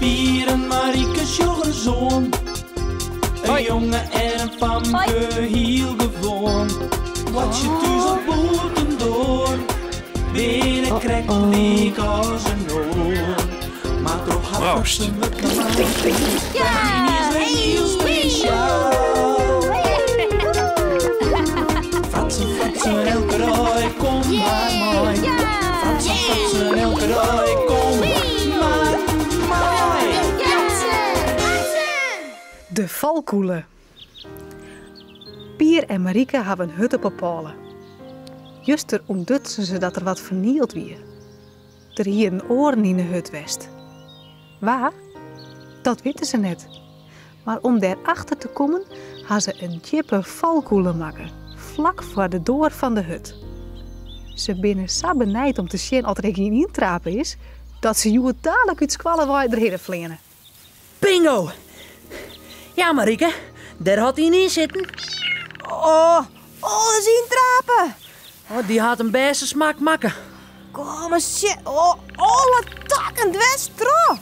Pier en Marike sjoch ris oan. In jonge en in famke, hiel gewoan. Boartsje thús of bûtendoar, binne krekt lyk as in oar. Mar troch har Proost. fratsen wurdt normaal. Yniens wer hiel spesjaal. Fratsen, fratsen, elke dei, kom mar mei. Fratsen, fratsen, elke dei, kom mar mei. De falkûle. Pier en Marike hawwe in hut op 'e pôle. Juster ûntdutsen se dat der wat fernield wie. Der hienen oaren yn 'e hut west. Wa? Dat witte se net. Mar om dêr achter te kommen ha se in djippe falkûle makke, flak foar de doar fan de hut. Se binne sa benijd om te sjen oft der ek ien yntrape is, dat se hjoed dalik út skoalle wei derhinne fleane. Bingo! Ja, Marike, dêr hat ien yn sitten. Oh, alles yntrape! Oh, dy hat in bêste smak makke. Kom mar sjen. Oh, alle takken dwers troch.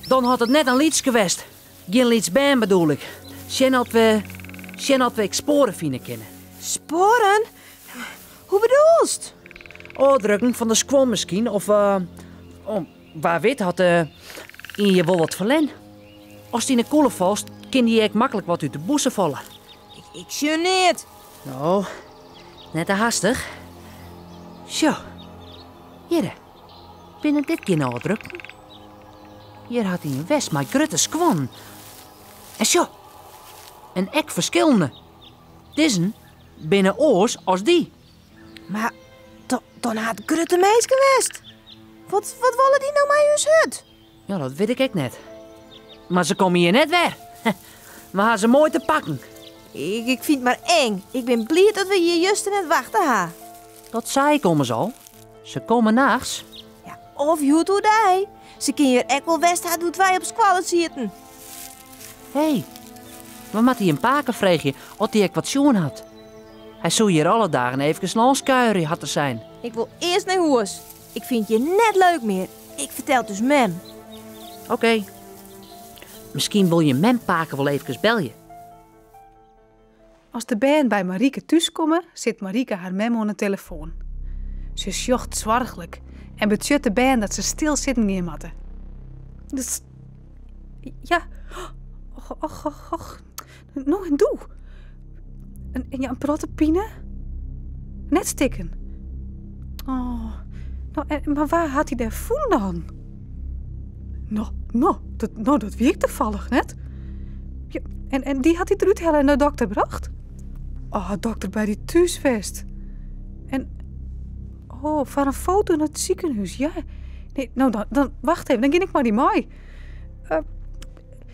Dan hat it net in lytske west. Gjin lyts bern bedoel ik. Sjen oft we, sjen oft we ek spoaren fine kinne. Spoaren? Hoe bedoelst? Ofdrukken fan de skuon miskien, of uh, oh, wa wit hat uh, ien hjir wol wat ferlern. Ast yn 'e kûle falst, kin dy ek maklik wat út de bûse falle. Ik, ik sjoch neat. No, net te hastich. Sjoch, hjirre, binne dit gjin ôfdrukken? Hjir hat ien west mei grutte skuon. En sjoch, en ek ferskillende. Dizzen binne oars as dy. Mar dan hat grutte minsken west. Wat, wat wolle dy no mei ús hut? Ja, dat wit ik ek net. Mar se komme hjir net wer. We ha se moai te pakken. Ik, ik fyn it mar eng. Ik bin bliid dat we hjir juster net wachte ha. Dat sei ik ommers al. Se komme nachts. Ja, of hjoed oerdei. Se kin hjir ek wol west ha doe't wy op skoalle sieten. Hé, we moatte jim pake freegje oft hy ek wat sjoen hat. Hy soe hjir alle dagen eefkes lâns kuierje, hat er sein. Ik wol earst nei hûs. Ik fyn it hjir net leuk mear. Ik fertel it ús mem. Oké. Miskien wol jim mem pake wol eefkes belje. As de bern by Marike thúskomme, sit Marike har mem oan 'e telefoan. Se sjocht soarchlik en betsjut de bern dat se stil sitten gean moatte. Ja, och, och, och, och. No en doe. En, ja, in protte pine. Net stikken. Oh, no, en, mar wa hat dy dêr fûn dan? No, no, dat, no, dat wie ek tafallich net. Ja, en, en dy hat dy derút helle en nei dokter brocht? Oh, dokter by dy thús west. En, oh, foar in foto nei it sikehûs, ja. Nee, no, dan, dan, wacht even, dan gean ik mei dy mei. Uh,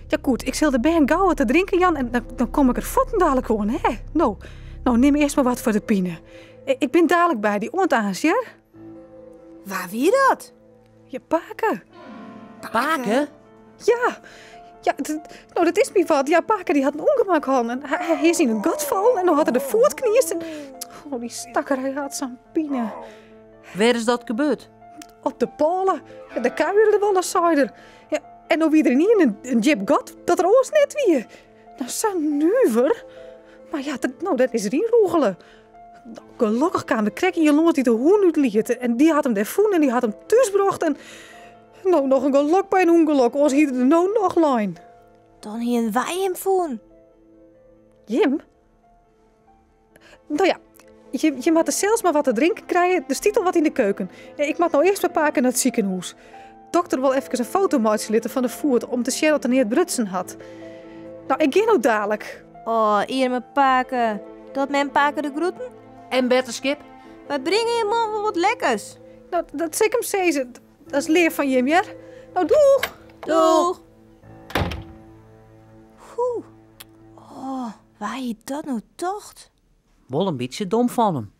ja, goed, ik sil de bern gau wat te drinken jaan en dan, dan kom ik der fuortendalik oan, hè. No, no, nim earst mar wat foar de pine. Ik bin dalik by dy, oant aanst, hear. Wa wie dat? Je pake. Pake? Ja, ja no dat is my wat. Ja, pake dy hat in ûngemak hân en hy is yn in gat fallen en no hat er de foet kniest. En, oh, dy stakker, hy hat sa'n pine. Wêr is dat gebeurd? Op de pôle. Ja, dêr kuierde er wolris, sei er. Ja, en no wie der ynienen in djip gat dat der oars net wie. No, sa nuver. Mar ja, dat, no, dêr is er ynrûgele. Gelokkich kaam der krekt ien lâns dy't de hûn útliet. En dy hat him dêr fûn en dy hat him thúsbrocht. En no noch in gelok by in ûngelok, oars hie er der no noch lein. Dan hienen wy him fûn. Jim? No ja, je, je moatte sels mar wat te drinken krije. Der stiet al wat yn de keuken. Ik moat no earst mei pake nei it sikehûs. Dokter wol efkes in foto meitsje litte fan de foet om te sjen oft er neat brutsen hat. No, ik gean no dalik. Oh, earme pake. Docht mem pake de groeten? En betterskip? Wy bringe jim moarn wol wat lekkers. No, dat sil ik him sizze. Dat is leaf fan jim, hear. No, doeg! Doeg! Oeh. Oh, wa hie dat no tocht? Wol in bytsje dom fan him.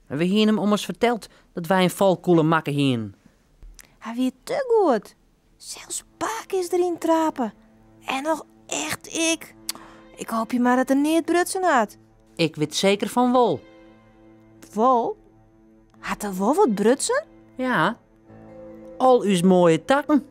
En we hiene him ommers ferteld dat wy in falkûle makke hienen. Hy wie te goed. Sels pake is deryn trape. En noch echt ik. Ik hoopje mar dat er neat brutsen hat. Ik wit seker fan wol. Wol? Hat er wol wat brutsen? Ja. Al ús moaie takken.